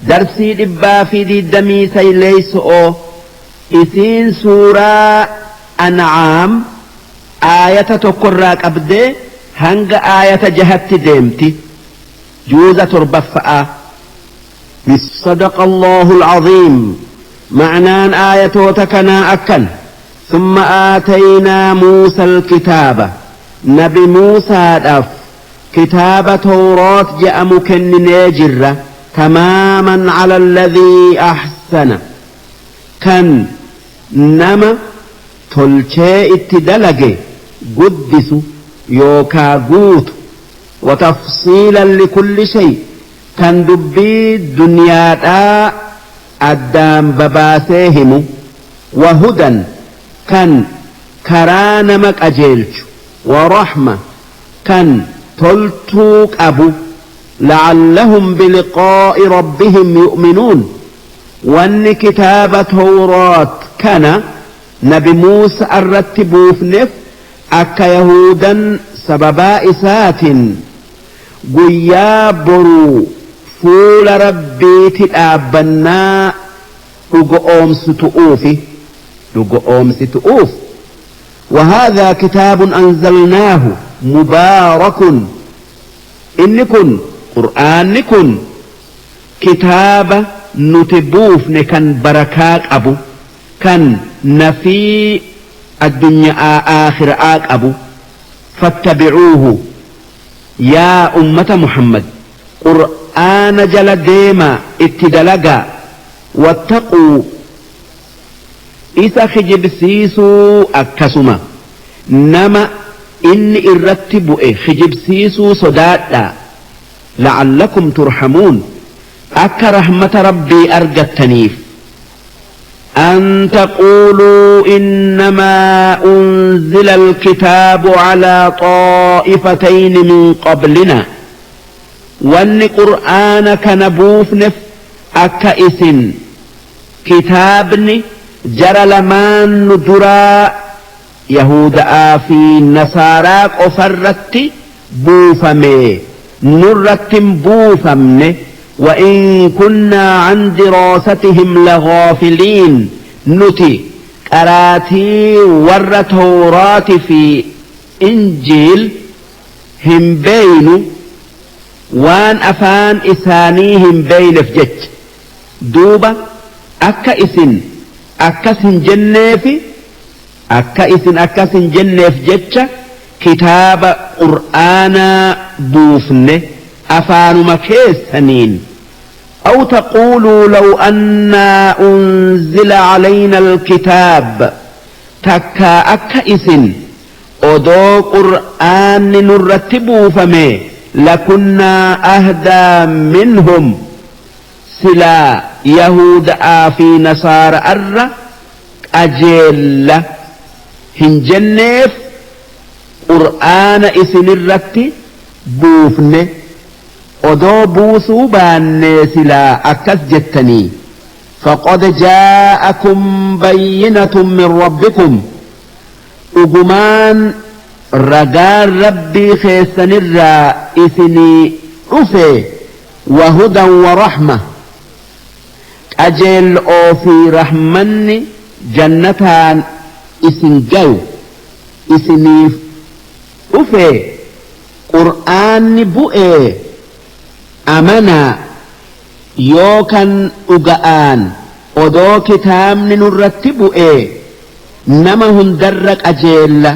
Darsii 129-oo isiin suuraa An'aam aayata 1rraa qabdee hanga aayata 6tti deemti. Juuza 7ffa'aa. صدق الله العظيم. معنaan aayatoota kanaa akkan: ثم آتينا موسى الكتاب, nabi Muusaadhaaf kitaaba Tawraat je'amu kenninee jirra. تماما على الذي أحسن, kan nama tolchee itti dalage guddisu yookaa guutu. وتفصيلا لكل شيء, kan dubbii duniyaadhaa addaan babaasee himu. وهدى, kan karaa nama qajeelchu. ورحمة, kan toltuu qabu. لعلهم بلقاء ربهم يؤمنون. Wanni kitaaba Tawraat kana nabi Muusa irratti buufneef akka Yahudan sababaa isaatiin guyyaa boruu fuula Rabbiiti dhaabbannaa dhugo oomsitu'uufi. وهذا كتاب أنزلناه مبارك, inni kun Qur'aanni kun kitaaba nuti buufne kan barakaa qabu, kan nafii addunyaa aakhiraa qabu. فاتبعوه, yaa ummata Muhammad, Qur'aana jala deemaa, itti dalagaa. واتقوا, isa kijibsiisuu akkasuma nama inni irratti bu'e kijibsiisuu sodaadhaa. لعلكم ترحمون, akka rahmata Rabbii argattaniif. أن تقولوا إنما أنزل الكتاب على طائفتين من قبلنا. Wanni Qur'aana kana buufneef akka isin kitaabni jara lamaan nu duraa, Yahuda'aa fi Nasaaraa qofarratti buufame, nurratti hin buufamne. وإن كنا عن دراستهم لغافلين. Nuti qaraatii warra Tawraati fi Injiil hin beeynu, waan afaan isaanii hin beeyneef jecha. Duuba akka isin akkas hin jenneefi, akka isin akkas hin jenneef jecha kitaaba Qur'aanaa buufne afaanuma keessaniin. أو تقولوا لو أنا أنزل علينا الكتاب, takka akka isin odoo Qur'aanni nurratti buufame لكنا أهدى منهم, silaa Yahudaa fi Nasaara arra qajeella hin jenneef Qur'aana isinirratti buufne. Odoo buusuu baannee silaa akkas jettanii. فقد جاءكم بينة من ربكم, dhugumaan ragaan Rabbii keessanirraa isinii dhufe. وهدى ورحمة, qajeel'oo fi rahmanni jannataan isin gayu isiniif dhufe. Qur'aanni bu'ee amanaa. Yoo kan dhuga'aan odoo kitaabni nurratti bu'ee nama hundarra qajeella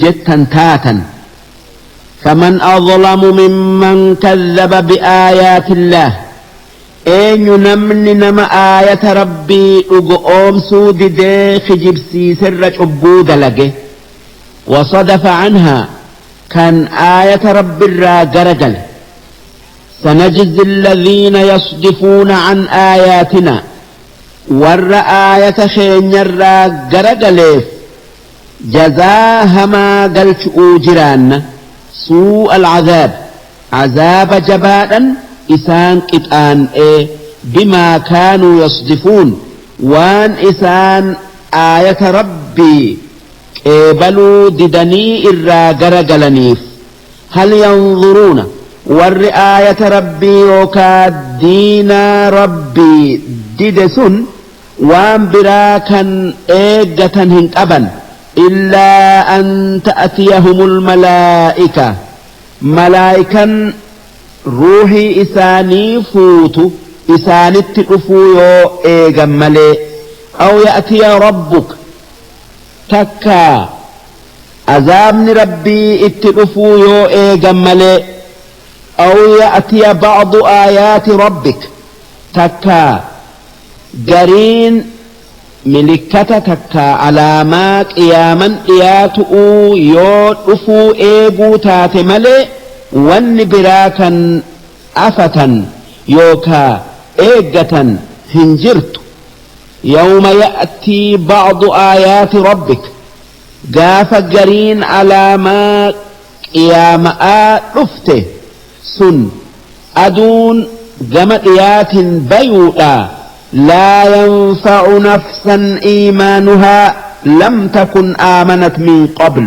jettan taatan. فمن أظلم ممن كذب بآيات الله. Eenyu namni nama aayata Rabbii dhugo oomsuu didee kijibsiiserra cubbuu dalage? وصدف عنها, kan aayata Rabbi irraa garagale. سنجزي الذين يصدفون عن آياتنا, warra aayata keenyarraa garagaleef jazaa hamaa galchu'uu jiraanna. سوء العذاب, عذاب jabaadhan isaan qixaan'ee. بما كانوا يصدفون, waan isaan aayata Rabbii qeebaluu didanii irraa garagalaniif. هل ينظرون Warri aayata rabbii yookaa diinaa rabbii dide sun waan biraa kan eeggatan hin qaban illaa an ta'tiyahumul malaa'ika malaa'ikan ruuhii isaanii fuutu isaanitti dhufuu yoo eegan malee aw ya'tiya rabbuk takkaa azaabni rabbii itti dhufuu yoo eegan malee aw ya'tiya ba'du aayaati rabbik takkaa gariin milikkata takkaa alaamaa qiyaaman dhiyaatu'uu yoo dhufuu eeguu taate malee wanni biraa kan afatan yookaa eeggatan hin jirtu. Yawma ya'tii ba'du aayaati rabbik gaafa gariin alaamaa qiyaama'aa dhufte sun aduun gama dhiyaatin bayuudha. Laa yanfa'u nafsan iimaanuhaa lam takun aamanat min qabl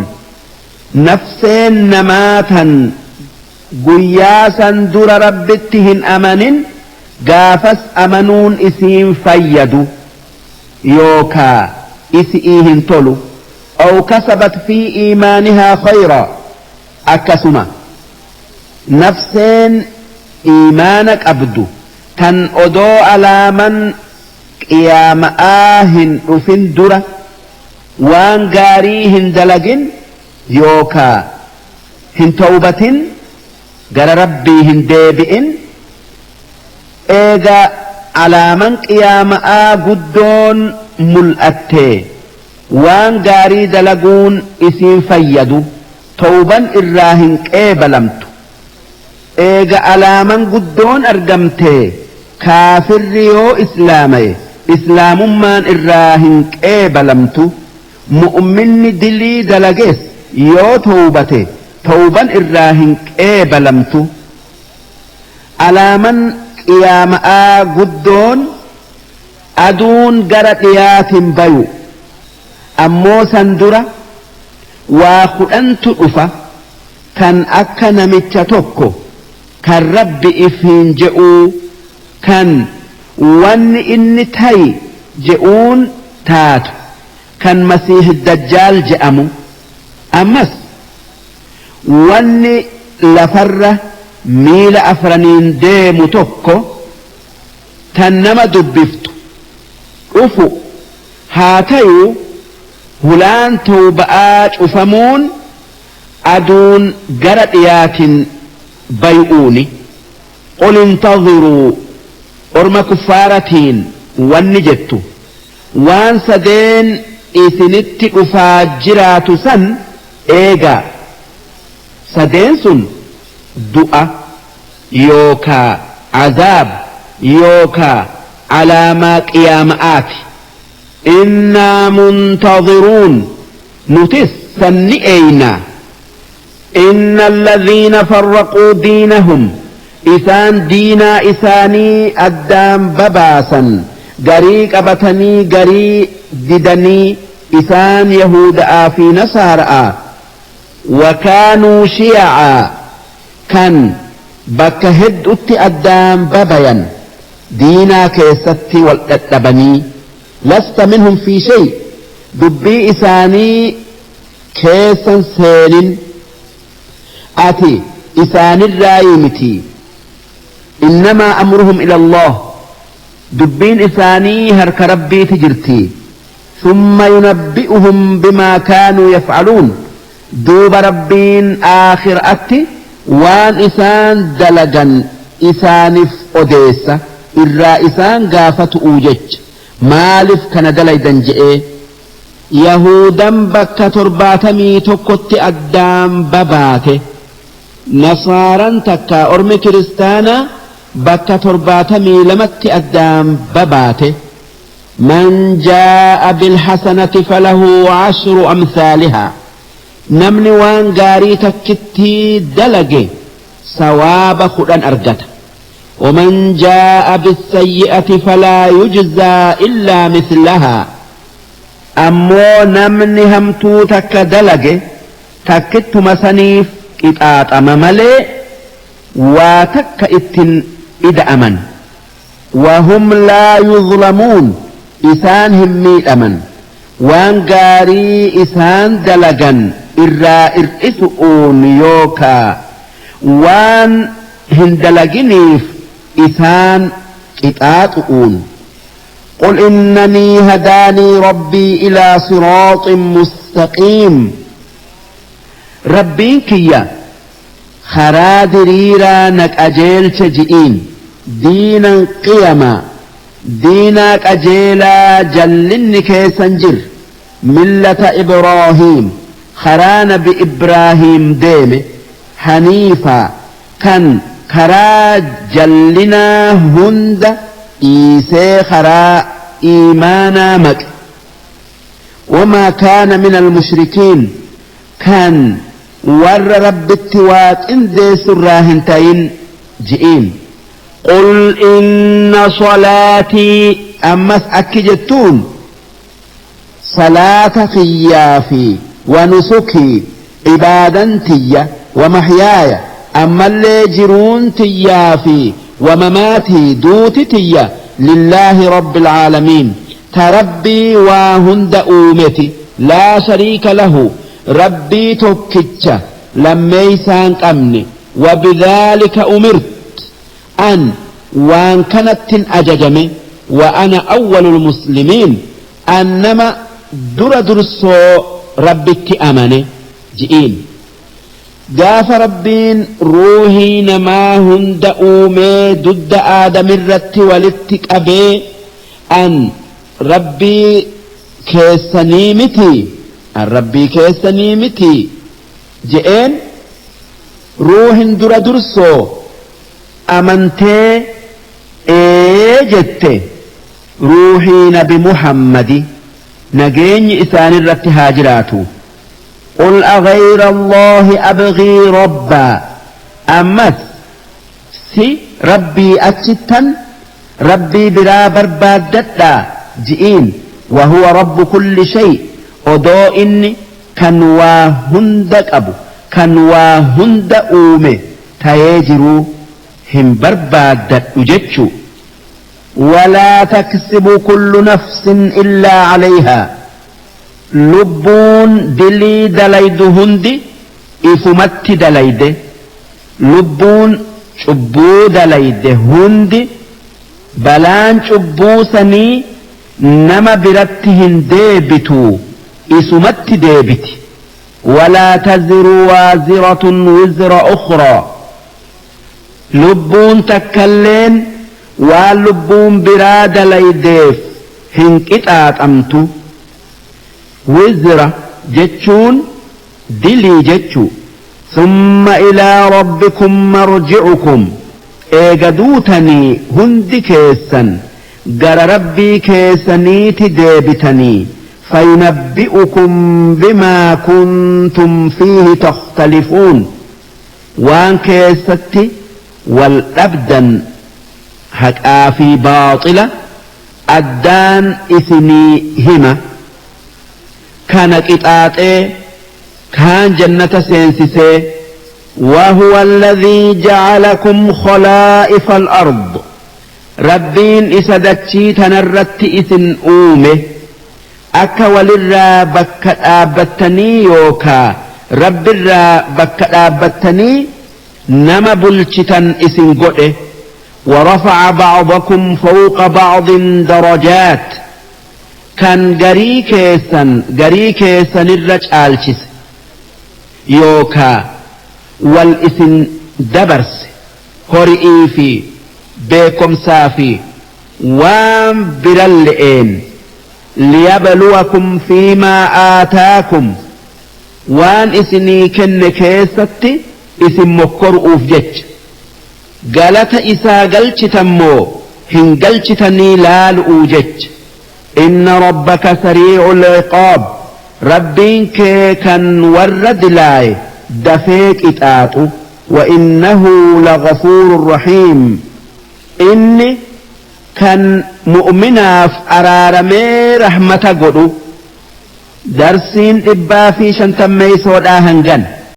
nafseen namaa tan guyyaa san dura rabbitti hin amanin gaafas amanuun isiin fayyadu yookaa isi'ii hin tolu. Aw kasabat fi iimaanihaa khayraa akkasuma nafseen iimaana qabdu tan odoo alaaman qiyaama'aa hin dhufin dura waan gaarii hin dalagin yookaa hin tawbatin gara rabbii hin deebi'in eega alaaman qiyaama'aa guddoon mul'attee waan gaarii dalaguun isiin fayyadu tawban irraa hin qeebalamtu. Eega alaaman guddoon argamtee kaafirri yoo islaamaye islaamummaan irraa hin qeebalamtu. Mu'minni dilii dalagees yoo tawbate tawban irraa hin qeebalamtu. Alaaman qiyaama'aa guddoon aduun gara dhiyaatin bayu. Ammoo san dura waa kudhantu dhufa kan akka namicha tokko kan rabbi ifiin je'uu kan wanni inni tayi je'uun taatu kan masiih dajjaal je'amu. Ammas wanni lafarra miila afraniin deemu tokko tan nama dubbiftu dhufu haa tayuu hulaan tawba'aa cufamuun aduun gara dhiyaatin bay'uuni. Qul intadhiruu orma kuffaaratiin wanni jettu waan sadeen isinitti dhufaa jiraatu san eegaa. Sadeen sun du'a yookaa azaab yookaa alaamaa qiyaama'aati. Innaa muntadhiruun nutis san ni eeynaa. Inna alladhiina farraquu diinahum isaan diinaa isaanii addaan babaasan garii qabatanii garii didanii isaan yahuuda'aa fi nasaara'a wakaanuu shiya'aa kan bakka heddutti addaan babayan diinaa keessatti wal dhadhabanii lasta minhum fi shay dubbii isaanii keessan seenin ati isaanirraayi miti. Innamaa amruhum ila Allah dubbiin isaanii harka rabbiiti jirti. Thumma yunabbi'uhum bimaa kaanuu yaf'aluun duuba rabbiin aakhiraatti waan isaan dalagan isaaniif odeessa irraa isaan gaafatu'uu jecha maaliif kana dalaydan je'ee. Yahuudan bakka 71tti addaan babaate. Nasaaran takka ormi kiristaanaa bakka 72tti addaan babaate. Man jaa'a bilhasanati falahu ashru amsaalihaa namni waan gaarii takkittii dalage sawaaba 10 argata. ومن جاء بالسيئة فلا يجزى إلا مثلها أمو نمني همتو تك دلجه تكت مسنيف قطاط أماملي Waa takka ittin ida'aman. Wahum laa yuzlamuun, isaan hin miidhaman. Waan gaarii isaan dalagan irraa ir'isu'uun yookaa waan hin dalaginiif isaan qixaaxu'uun. Qul innanii hadaanii rabbii ilaa siraaxin mustaqiim, Rabbiin kiyya karaa diriiraa na qajeelche ji'iin. Diinan qiyamaa, diinaa qajeelaa jallinni keessa hin jirre. Millata Ibraahiim, karaa nabi Ibraahiim deeme. Haniifaa, kan karaa jallinaa hunda dhiisee karaa iimaanaa maqe. Wamaa kaana minal mushrikiin, kan warra Rabbitti waa qindeessurraa hin tayin ji'iin. Qul inna salaatii, ammas akki jettuun, salaata kiyyaa fi wa nusukii, ibaadan tiyya, wa mahyaaya, ammallee jiruun tiyyaa fi wa mamaatii, duuti tiyya, lillaahi rabbil aalamiin, ta Rabbii waa hunda uumeti. Laa shariika lahu, Rabbii tokkicha lammeeysaan qabne. Wa bidhaalika umirt, an waan kanattin ajajame. Wa ana awwalul muslimiin, an nama dura dursoo Rabbitti amane ji'iin. Gaafa Rabbiin ruuhii namaa hunda uumee dudda Aadamirratti walitti qabee, an Rabbii keessanii mitii, an Rabbii keessanii mitii je'een, ruuhin dura dursoo amantee ee jette ruuhii nabi Muhammadi, nageenyi isaanirratti haa jiraatu. Qul aghayra Allaahi abghii rabbaa, ammas si Rabbii achittan Rabbii biraa barbaaddadhaa ji'iin. Wahuwa rabbu kulli shay, odoo inni kan waa hunda qabu, kan waa hunda uume tayee jiruu hin barbaaddadhu jechu. Walaa taksibu kullu nafsin illaa calayhaa, lubbuun dilii dalaydu hundi ifumatti dalayde. Lubbuun cubbuu dalayde hundi balaan cubbuu sanii nama biratti hin deebituu, isumatti deebiti. Walaa taziru waaziratun wizra ukhraa, lubbuun takkalleen waan lubbuun biraa dalaydeef hin qixaaxamtu. Wizra jechuun dilii jechuu. Summa ilaa rabbikum marji'ukum, eega duutanii hundi keessan gara Rabbii keessaniiti deebitanii. Fayunabbi'ukum bimaa kuntum fiihi takhtalifuun, waan keessatti wal dhabdan, haqaa fi baaxila addaan isinii hima. Kana qixaaxee kaan jannata seensisee. وهو الذي جعلكم خلائف الأرض، Rabbiin isa dachii tanarratti isin uume akka walirraa bakka dhaabbattanii yookaa Rabbirraa bakka dhaabbattanii nama bulchitan isin godhe. ورفع بعضكم فوق بعض درجات، kan garii keessan garii keessanirra caalchise yookaa wal isin dabarse, hori'ii fi beekkomsaa fi waan biralle'een. Liyabluwakum fiimaa aataakum, waan isinii kenne keessatti isin mokkoru'uuf jecha, galata isaa galchitan moo hin galchitanii laalu'uu jecha. Inna rabbaka sarii'ul ciqaab, Rabbiin kee kan warra dilaaye dafee qixaaxu. Wa innahu lagafuurun rahiim, inni kan mu'minaaf araaramee rahmata godhu. Darsiin 150 hangan.